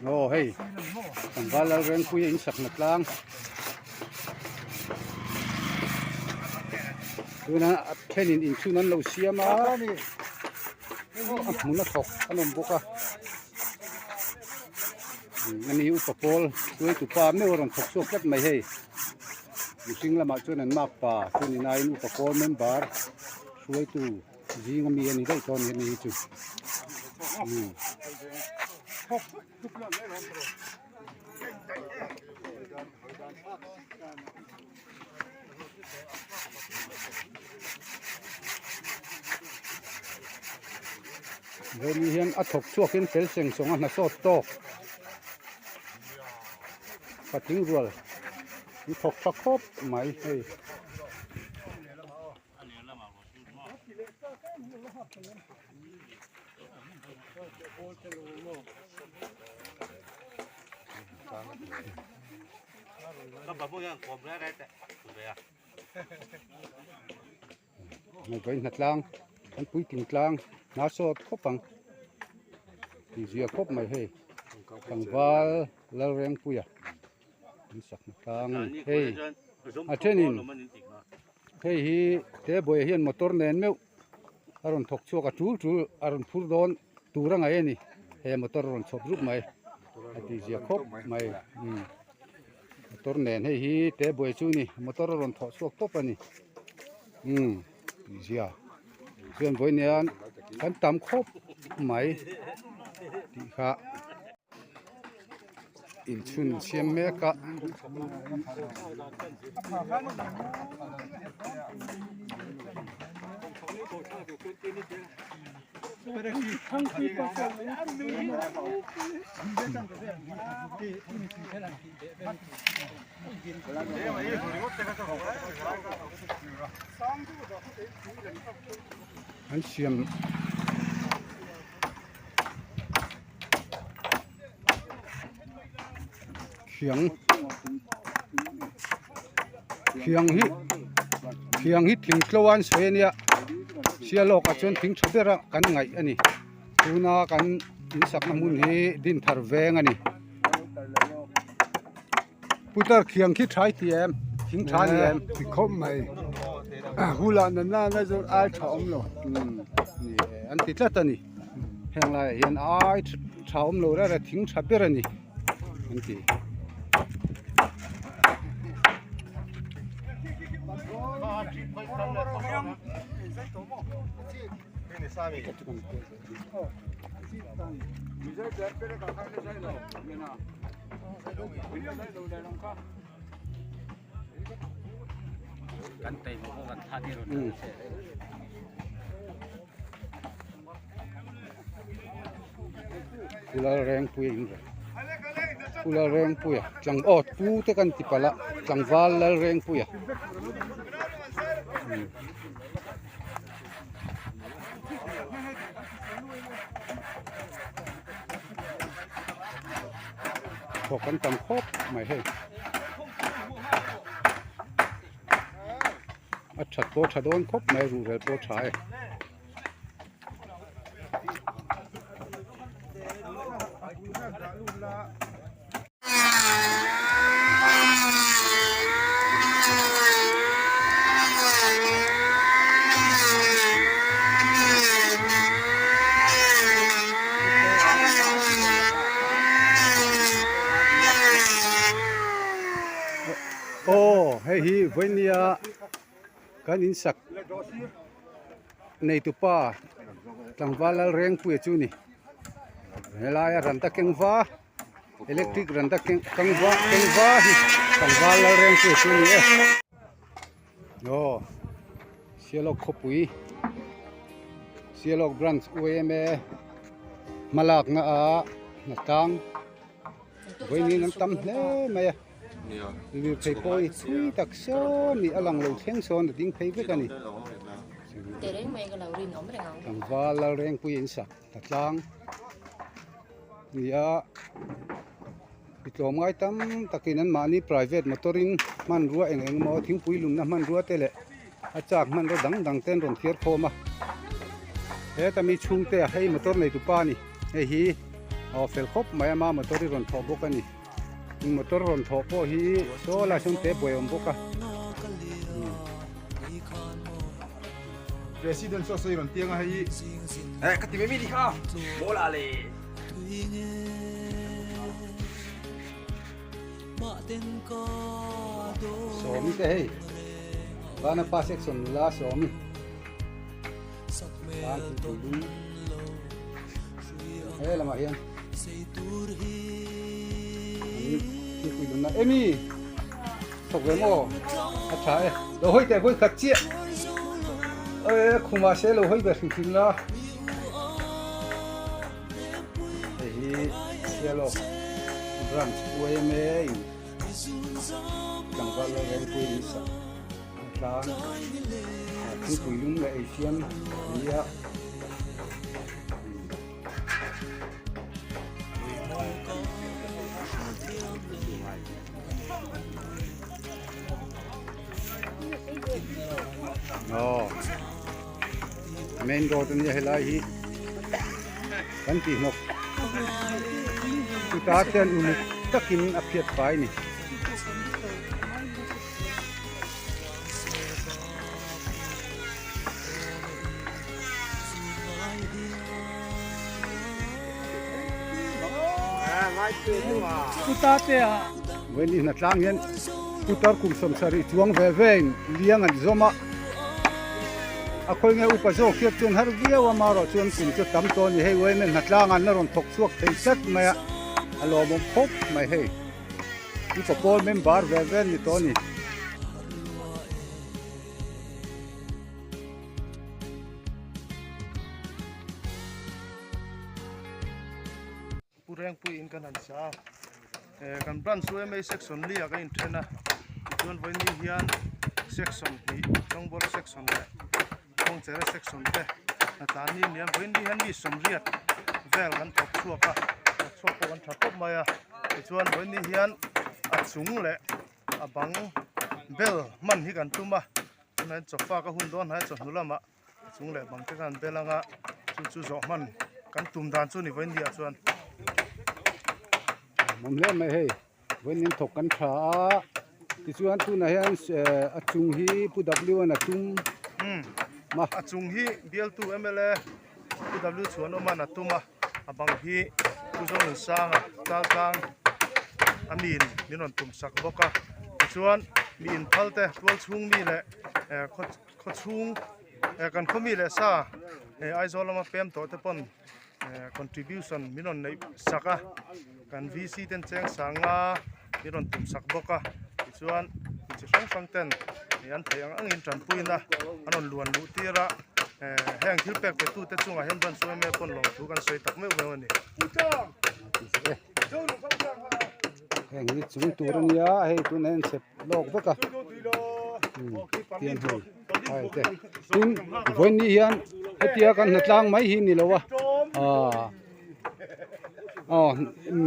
Aw hei tlangval Lalrengpuia in sakna tlang tuna a thenin inchhun an lo siam a a hmun a thawk an awm bawk a ani upa pawl hruaitu pa meuh a rawn thawk chhuak tlat mai hei mihring lamah chuan an mark pa chuan in aiin upa pawl member hruaitu Zing ami a ni daih tawh a ni hemi hi chu umm. Vemi hian a thawk chhuakin fel seng sawng a hna sawt tawk patling rual an thawk tha khawp mai hei. Vawi hna tlang an puitling tlang hna sawt khawp ang tih zia khawp mai hei tlangval Lalrengpuia an sak hna tlang a ni hei a thenin. Hei hi Tebuaia hian motor nen meuh a rawn thawk chhuak a tul tul a rawn phur dawn tur a ngaih a ni he motor a rawn chhawp rup mai a tih zia khawp mai umm motor nen hei hi Tebuaia chu a ni motor a rawn thawh chhuak tawp a ni umm tih zia chuan vawiin kan tam khawp mai tih kha. Inchhun siam mek a. An siam. Khiang khiang hi khiang hi thing tlo a an sawi a nia sia lawkah chuan thing tha ber a kan ngaih a ni tuna kan in sakna hmun hi Dinthar veng a ni putar khiang khi tha i ti em thing tha a ni em ti khawp mai hulah na nana zawng ai tha awm lo ni e an ti tlat a ni heng laiah hian ai tha awm lo reng reng thing tha ber a ni an ti. Pulal Rengpuia in reng Pulal Rengpuia tlang aw pu te kan ti palh a tlangval Lal Rengpuia Thawk an tam khawp mai hei a that pawh tha dawn khawp mai ruhrel pawh tha e. Aw hei hi vawinia kan in sak neitupa tlangval Lalrengpuia chu a ni helaia ranta keng va. Electric randa keng kang va keng va hi tlangval lal reng chu chu ni e aw Sialawk khawpui Sialawk branch UMA hmalakna a hnatlang vawiin an tam hle mai a lirthei pawh hi thui tak sawn ni a lang lo thleng sawn a ding phei vek a ni tlangval lal rengpui in sak hnatlang. Ni a mi tlawmngai tam takin an mahni private motor in hmanrua eng eng emaw thingpui lumna hmanrua te leh a chak hmanrua dang dang te an rawn thiar khawm a heta mi chhungte a hei motor nei tupa a ni hei hi. Aw fel khawp mai a ma motor hi rawn thawh bawk a ni. Eng motor rawn thawh pawh hi saw lai sawn te buai a awm bawk a. President saw sawi rawn tiang a hei. Eh ka ti mai mi ni kha bola le. Sawmi te hei Vanapa section nula Sawmi tan thingpui lum he lamah hian an thingpui lumna emi thawk ve maw a tha e lo hawi teh vawi khat chiah e khumah se lo hawi ve hrim hrim la hei hi Sialawk branch YMA in tlangval Lalrengpui in sak a tlang thingpui lum leh eisiam nia. Aw main road ania helai hi kan tih hnawk chutah chuan uluk takin a phiat fai a ni. Vawiin hnatlang hian putar kum sawmsarih chuang ve ve in liang an zawm a, a khawi nge upa zawk hriat chuan har viau a marawh chuan kum chu tam tawh a ni hei uaim e hnatlang an la rawn thawk chhuak thei tlat mai a, a lawmawm khawp mai hei upa pawl member ve ve an ni tawh a ni. Pu Rengpui in kan han sa a, eh kan branch chu MA section li ah kan inthen a, tichuan vawiin hian section hnih Tongbawr section leh Kawngchere section te hnatlan ni ania vawiin hian mi sawmriat vel kan thawk chhuak a, thawk chhuak pawh kan tha khawp mai a, tichuan vawiin hian a chung leh a bang bel hman hi kan tum a, tunah hian chawfak a hun dawn hnai a chawhnu lamah. A chung leh bang te khan bel anga chu chu zawh hman kan tum dan chu ni vawiin ni ah chuan. Awm hle mai hei vawiin in thawk kan tha a tichuan tunah hian a chung hi Pu W an a tum ma a chung hi bialtu mla Pu W Chhuanawman a tum a a bang hi Pu Zonunsanga Chaltlang a miin min rawn tum sak bawk a tichuan mi inphal te tualchhung mi leh khaw Khaw chhung eh kan khaw mi leh sa eh Aizawl lama pem tawh te pawn eh contribution min rawn neih sak a kan VC ten cheng sanga min rawn tum sak bawk a tichuan mi chi hrang hrang ten eh an theih ang angin tanpuina an rawn luan luh tir a eh heng thil pek pe tu te chungah hian branch yma pawn lawmthu kan sawi tak meuh meuh a ni. Heng hi chung tur a nia hei tunah hian chep lawk vek a tiang hei ai te tin vawiin ni hian hetia kan hnatlang mai hi ni lo a aaa aw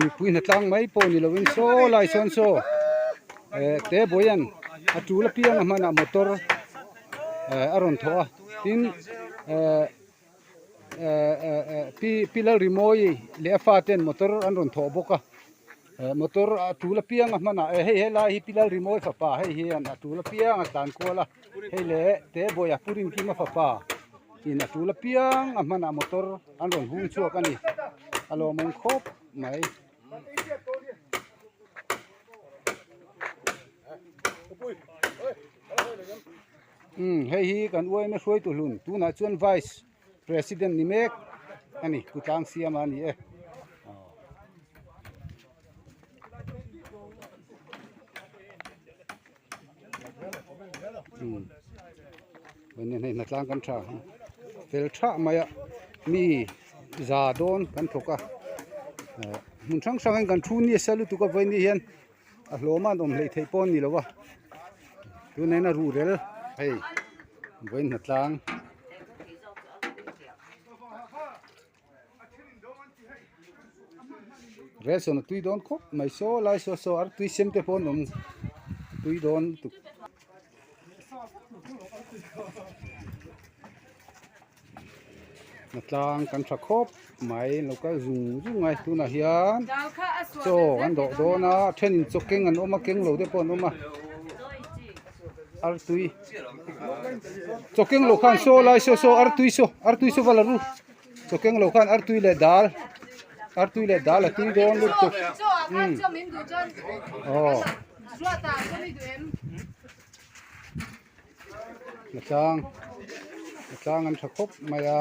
mipui hnatlang mai pawh ni lovin saw lai sawn saw eh te bawian a tul apiang a hmanah motor eh a rawn thawh a tin eh. Pi Pi Lalrimawi leh a faten motor an rawn thawh bawk a motor a tul apiang a hmanah hei helai hi Pi Lalrimawi fapa hei hian a tul apiang a tlan kual a hei leh Tebawiah Pu Rinkima fapa in a tul apiang a hmanah motor an rawn hung chhuak a ni a lawmawm khawp mai. Umm hei hi kan uaina hruaitu hlun tunah chuan vice president ni mek a ni pu tlang siama a ni e umm hei hnatlang kan tha fel thah mai a mi za dawn kan thawk a hmun hrang hrangin kan thu nasa lutuk a vawiin ni hian. A hlawm a an awm hleih theih pawh a ni lo a tunah hian a ruhrel hei vawiin hnatlang. Rel sawn a tui dawn khawp mai saw lai saw saw ar tui sem te pawh an awm tui dawn lutuk. Hnatlang kan tha khawp mai lo kal zung zung a tunah hian chaw an dawh dawn a thenin chaw keng an awm a keng lo te pawh an awm a artui chaw keng lo khan saw lai saw saw artui saw artui saw va la ru chaw keng lo khan artui leh dal artui leh dal a tui dawn lutuk umm aw Hnatlang hnatlang an tha khawp mai a.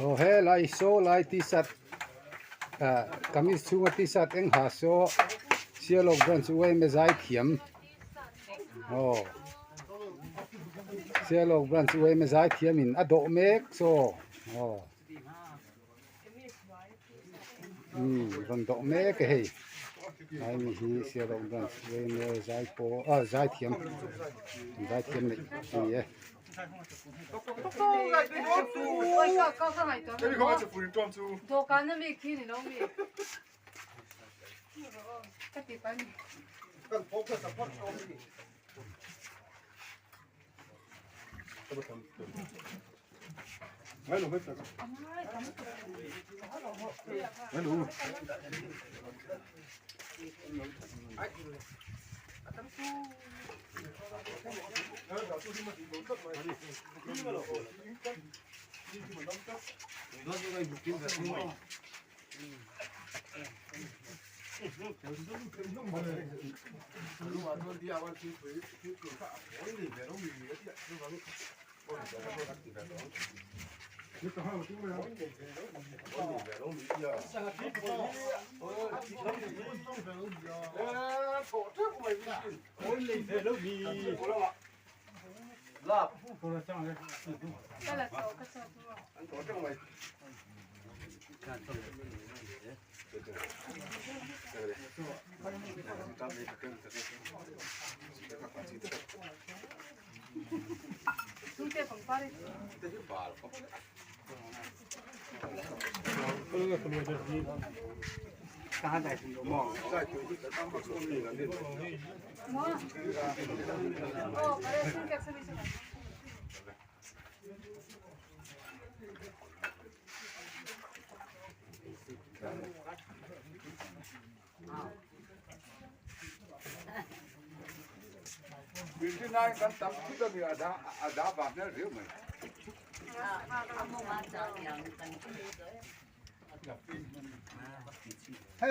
Aw helai saw lai t-shirt ah kamis chhunga t-shirt eng ha saw sialawk branch uaime zai thiam aw sialawk branch uaime zai thiam in a dawh mek saw aw umm rawn dawh mek a hei lai mi hi sialawk branch uaime zai pawh ah zai thiam zai thiam neih a ni e. Hei,